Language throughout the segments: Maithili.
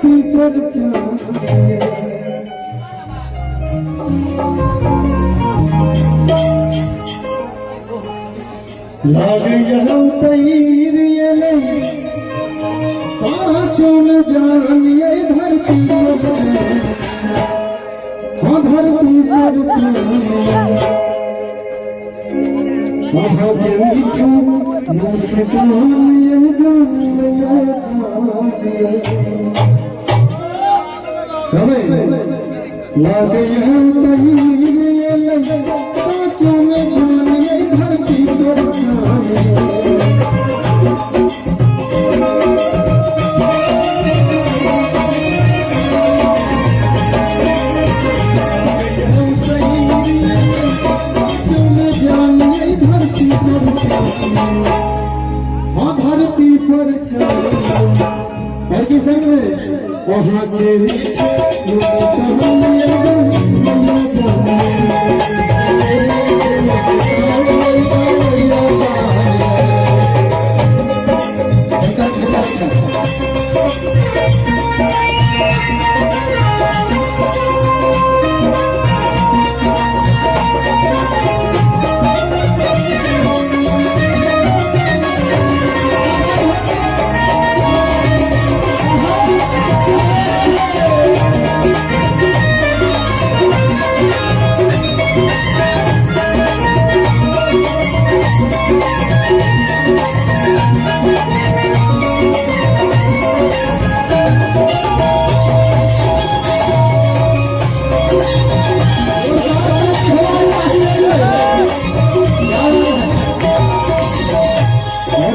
धरती पर चाँद ये। लागैया उतैर एलै पाँचो न जानिए धरती पर चाँद। हाँ धरती पर चाँद। अहाँके मीठू मुस्कान ये जान ये जान ये। कहबै लागैया उतैर एलै पाँचो न जानिए धरती पर चाँद ये। धरती पर धरती संग में वहाँ के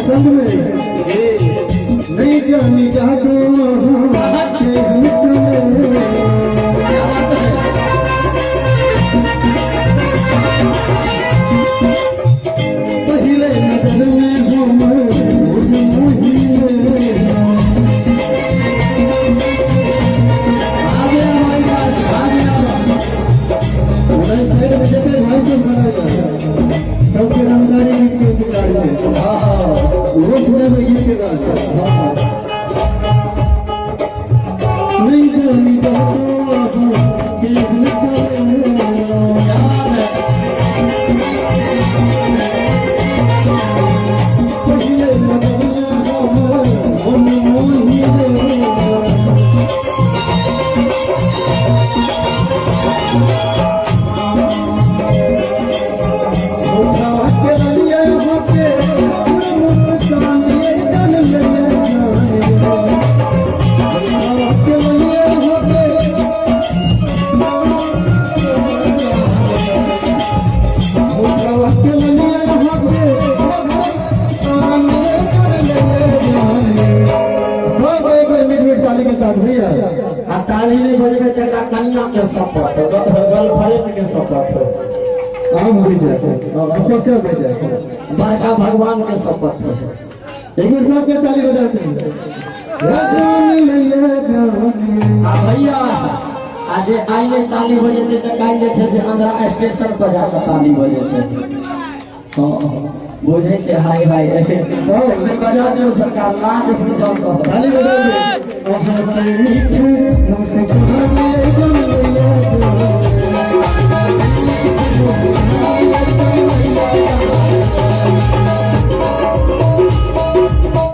संग में नहीं जानी जादू के हम चले। पहले नजर में हम मोहिए। आगे हमारी बात, आगे साइड में जेते भाई सब बनाया सबके रंगदारी गीत के इंतजार में। हाँ। वो सुने में गीत के बाद हाँ। नहीं जानी जादू के हम चले। क्या बात है। पहले नजर में हम मोहिए। उठा के ललिया होके मुस्कान ये जान ले जान। उठा के ललिया होके, उठा के ललिया होके मुस्कान ये जान ले जान। सब एक बेर मीठ मीठ ताली के साथ भैया। आ ताली नहीं बजेबै तऽ एकरा कनिया के शपथ, गर्लफ्रेंड के शपथ। आम हो जाए, आपको क्या बजाए। बड़का भगवान के शपथ। एक बार सबके ताली बजाते हैं। या जान ले ये जान। आ भैया, आ जे आइ नहि ताली बजेतै तऽ काल्हि जे छै से आंध्रा स्टेशन पर जाकऽ ताली बजेतै। हँ, बुझै छै। हाय हाय, बजा दियौ सरकार, लाज बुझल तऽ। ताली बजाइए। अहाँ के मीठ मुस्कान ये जान ले ये जान।